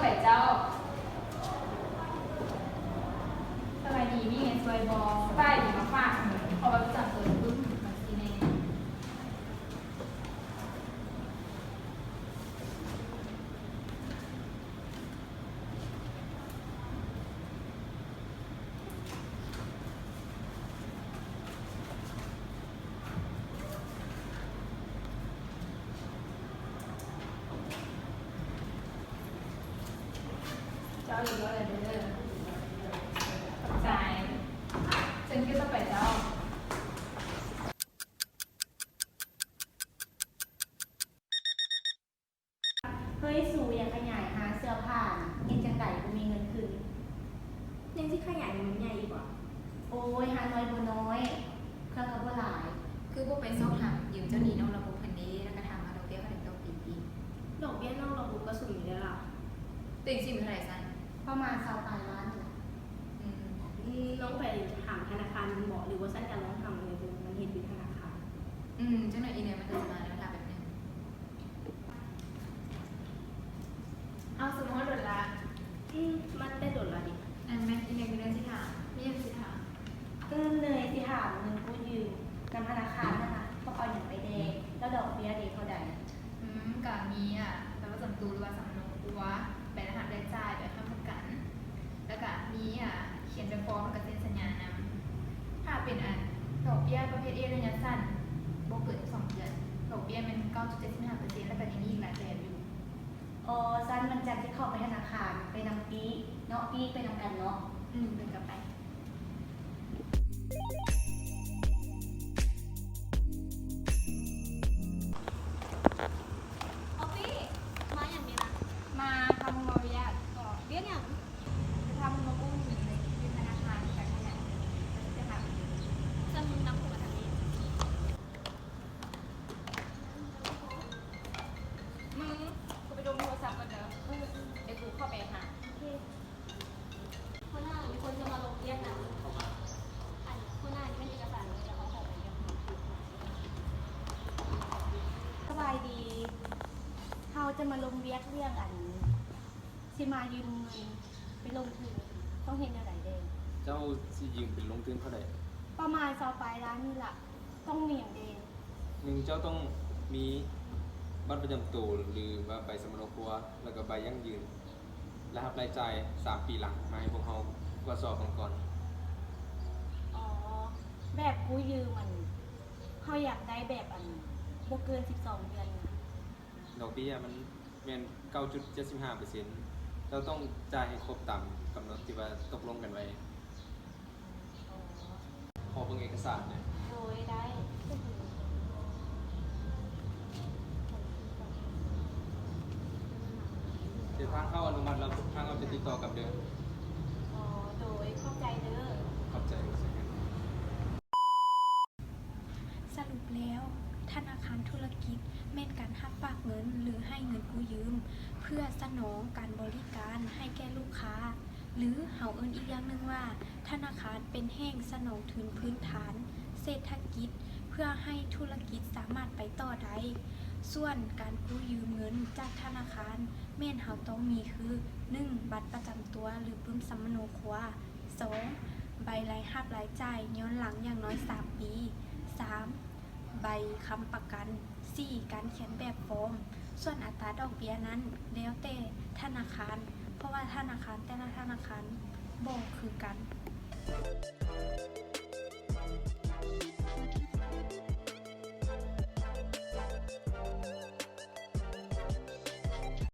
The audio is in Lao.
ໄປເຈົ້າ. ສະບາຍດີ, ມີຫຍັງຊ່ວຍບໍ່? ສະບາຍດີ, ມາຝາກເງິນ ຂໍບັດປະຈຳຕົວປຶ້ມບັນຊີແດ່. ເຈົ້າ ຮຽບຮ້ອຍແລ້ວເດີ. ຂອບໃຈ. ເຊີນຄິວຕໍ່ໄປເຈົ້າ. ເຮີ້ຍ ສູຢາກຂະຫຍາຍຮ້ານເສື້ອຜ້ານະ ເຮັດຈັ່ງໃດບໍ່ມີເງິນທຶນ? ຍັງຊິຂະຫຍາຍໃຫ້ມັນໃຫຍ່ອີກຫວາ? ໂອ້ຍ ຮ້ານນ້ອຍບໍ່ນ້ອຍ, ເຄື່ອງກໍບໍ່ຫຼາຍ. ຄືບໍ່ໄປສອບຖາມຢືມເຈົ້າໜີ້ນອກລະບົບເພິ່ນເດ ແລ້ວກໍຖາມວ່າດອກເບ້ຍເທົ່າໃດຕໍ່ປີ? ດອກເບ້ຍນອກລະບົບກໍສູງຢູ່ເດລະ. ຕົວເອງຊິມີເທົ່າໃດຊັ້ນ? ປະມານຊາວປາຍລ້ານນີ້ລະ. ອືມ ອືມ ລອງໄປຖາມທະນາຄານເບິ່ງບໍ ຫຼືບໍ່ຊັ້ນກໍລອງຖາມເອີຍເບິ່ງ ມັນເຮັດຢູ່ທະນາຄານ. ອືມ ຈັກໜ້ອຍອີເມວມັນກໍຊິມາແລ້ວ ຖ້າແປັບໜຶ່ງ. ເອົາ ສະໝໍດົນລະ. ອືມ ມາແຕ່ດົນລະເດ. ອັນແມ່ນ ອີເມວມີເລື່ອງຊິຖາມ. ມີຫຍັງຊິຖາມ? ເອີ ເລີຍຊິຖາມເງິນກູ້ຢືມນຳທະນາຄານຫັ້ນນະ ຕ້ອງເອົາຫຍັງໄປແດ່ ແລ້ວດອກເບ້ຍເດເທົ່າໃດ? ອືມ ກະມີ ອາ ບັດປະຈຳໂຕ ຫຼືວ່າສຳມະໂນຄົວ, ໃບລາຍຮັບລາຍຈ່າຍ, ໃບຄ້ຳປະກັນ ແລ້ວກະມີ ອາ ຂຽນໃບຟອມ ແລ້ວກະເຊັນສັນຍານຳ. ຖ້າເປັນ ອັນ ດອກເບ້ຍປະເພດເອ ໄລຍະສັ້ນ ບໍ່ເກີນສິບສອງເດືອນ ດອກເບ້ຍແມ່ນເກົ້າຈຸດເຈັດສິບຫ້າເປີເຊັນ ແລ້ວກະຍັງມີອີກຫຼາຍແບບຢູ່. ອໍ ຊັ້ນວັນຈັນຊິເຂົ້າໄປທະນາຄານ ໄປນຳປີ້ເນາະ, ປີ້ໄປນຳກັນເນາະ. ອືມ ເດີນກັບໄປ. ອອບປີ້ ມາຫຍັງນີ້ນະ? ມາທຳວຽກ. ວຽກຫຍັງ? ໄປທຳເງິນກູ້ຢືມຢູ່ທະນາຄານ ແຕ່ຂະຫຍັນ ຈັ່ງນຳຜູ້ມາທາງນີ້. ມຶງ ກູໄປດົມໂທລະສັບກ່ອນເດີ. ເອີ ເອີ ດຽວກູເຂົ້າໄປຫາ. ໂອເຄ. ຫົວໜ້າ ມີຄົນຈະມາລົງວຽກນະ. ອັນ ຫົວໜ້າ ນີ້ແມ່ນເອກະສານທີ່ເຮົາຂໍໄປວຽກ. ສະບາຍດີ. ເຮົາຈະມາລົງວຽກເລື່ອງ ອັນ ຊິມາຢືມເງິນໄປລົງທຶນ ຕ້ອງເຮັດແນວໃດແດ່? ເຈົ້າຊິຢືມໄປລົງທຶນເທົ່າໃດ? ປະມານຊາວປາຍລ້ານນີ້ລະ. ຕ້ອງມີຫຍັງແດ່? ໜຶ່ງ ເຈົ້າຕ້ອງມີບັດປະຈຳໂຕ ຫຼືວ່າໃບສຳມະໂນຄົວ ແລ້ວກໍໃບຢັ້ງຢືນລາຍຮັບລາຍຈ່າຍສາມປີຫຼັງ ມາໃຫ້ພວກເຮົາກວດສອບເບິ່ງກ່ອນ. ອໍ ແບບກູ້ຢືມ ອັນ ເຮົາຢາກໄດ້ແບບ ອັນ ບໍ່ເກີນສິບສອງເດືອນ. ດອກເບ້ຍມັນແມ່ນເກົ້າຈຸດເຈັດສິບຫ້າເປີເຊັນ ເຈົ້າຕ້ອງຈ່າຍໃຫ້ຄົບຕາມກຳນົດທີ່ວ່າຕົກລົງກັນໄວ້. ອໍ ຂໍເບິ່ງເອກະສານແດ່. ໂດຍ ໄດ້. ດຽວທາງເຮົາອະນຸມັດແລ້ວ ທາງເຮົາຈະຕິດຕໍ່ກັບເດີ. ອໍ ໂດຍ ຂອບໃຈເດີ. ຂອບໃຈ. ສະຫຼຸບແລ້ວ, ທະນາຄານທຸລະກິດແມ່ນການຮັບຝາກເງິນ ຫຼື ໃຫ້ເງິນກູ້ຢືມ ເພື່ອສະໜອງການບໍລິການໃຫ້ແກ່ລູກຄ້າ ຫຼື ເຮົາເອີ້ນອີກຢ່າງໜຶ່ງວ່າ ທະນາຄານເປັນແຫຼ່ງສະໜອງທຶນພື້ນຖານເສດຖະກິດ ເພື່ອໃຫ້ທຸລະກິດສາມາດໄປຕໍ່ໄດ້. ສ່ວນການກູ້ຢືມເງິນຈາກທະນາຄານ ແມ່ນເຮົາຕ້ອງມີຄື ໜຶ່ງ ບັດປະຈຳຕົວ ຫຼື ປຶ້ມສຳມະໂນຄົວ, ສອງ ໃບລາຍຮັບລາຍຈ່າຍຍ້ອນຫຼັງຢ່າງໜ້ອຍສາມປີ, ສາມ ໃບຄ້ຳປະກັນ, ສີ່ ການຂຽນແບບຟອມ. ສ່ວນອັດຕາດອກເບ້ຍນັ້ນ ແລ້ວແຕ່ທະນາຄານ, ເພາະວ່າທະນາຄານແຕ່ລະທະນາຄານບໍ່ຄືກັນ.